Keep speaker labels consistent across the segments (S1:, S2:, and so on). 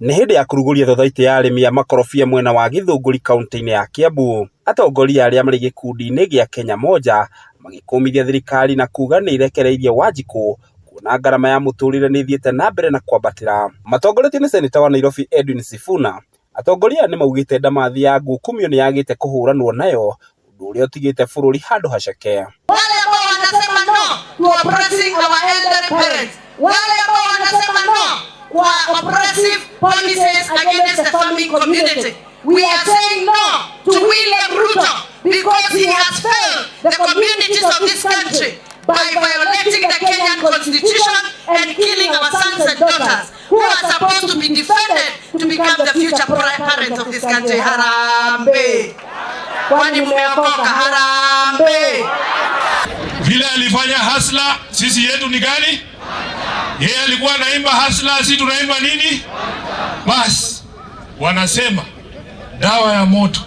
S1: Nĩ hĩndĩ ya kũrugũria thothaitĩ ya arĩmi a makorobia mwena wa Githũngũri kauntĩ-inĩ ya Kiambu, atongoria arĩa marĩ gĩkundi-inĩ gĩa Kenya Moja magĩkũmithia thirikari na kuga nĩ ĩrekereirie Wanjikũ kuona ngarama ya mũtũrĩre nĩ ĩthiĩte na mbere na kwambatĩra. Matongoretio nĩ seneta wa Nairobi Edwin Sifuna, atongoria aya nĩ maugĩte ndamathi ya ngukumio nĩ yagĩte kũhũranwo nayo ũndũ ũrĩa ũtigĩte bũrũri handũ haceke.
S2: Wale ambao wanasema no to oppressing our elderly parents, wale ambao wanasema no kwa oppressive policies against the farming community. We are saying no to William Ruto because he has failed the communities of this country by violating the Kenyan constitution and killing our sons and daughters who are supposed to be defended to become the future parents of this country. Harambee! Kwani mumeokoka? Harambee!
S3: Vile alifanya hustler, sisi yetu ni gani? Yeye alikuwa anaimba hustler, sisi tunaimba nini? Bas, wanasema dawa ya moto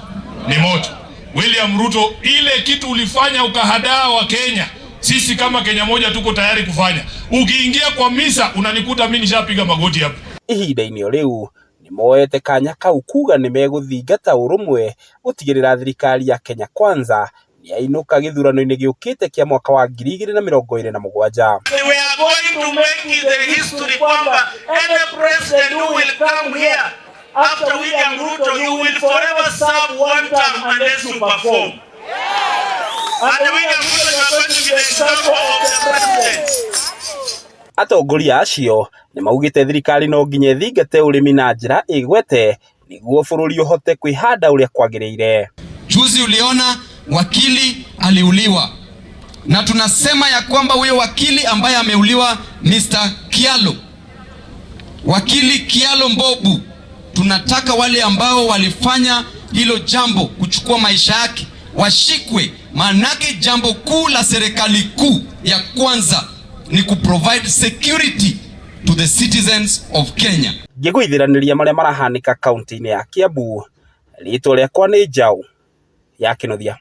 S3: ni moto. William Ruto, ile kitu ulifanya ukahadaa Wakenya, sisi kama Kenya Moja tuko tayari kufanya. Ukiingia kwa misa unanikuta mimi nishapiga magoti hapo.
S1: Ihinda-inĩ o rĩu nĩ moete kanya kau kuga nĩ megũthingata ũrũmwe gũtigĩrĩra thirikari ya Kenya Kwanza nĩ yainũka gĩthurano-inĩ gĩũkĩte kĩa mwaka wa 2027.
S4: We are going to make it the history kwamba any president who will come here after William Ruto, you will forever serve one term unless you perform. And William Ruto, you are going to be the example of the president.
S1: Atongoria acio nĩ maugĩte thirikari no nginya ĩthingate ũrĩmi na njĩra ĩgwete nĩguo bũrũri ũhote kwĩhanda ũrĩa kwagĩrĩire.
S5: Juzi uliona wakili aliuliwa, na tunasema ya kwamba huyo wakili ambaye ameuliwa Mr. Kialo, wakili Kialo Mbobu, tunataka wale ambao walifanya hilo jambo kuchukua maisha yake washikwe, maanake jambo kuu la serikali kuu ya kwanza ni kuprovide security to the citizens of Kenya.
S1: Ngĩgũithĩranĩria marĩa marahanĩka kaunti-inĩ ya Kiambu, rĩtwa rĩakwa nĩ Njaũ ya Kĩnuthia.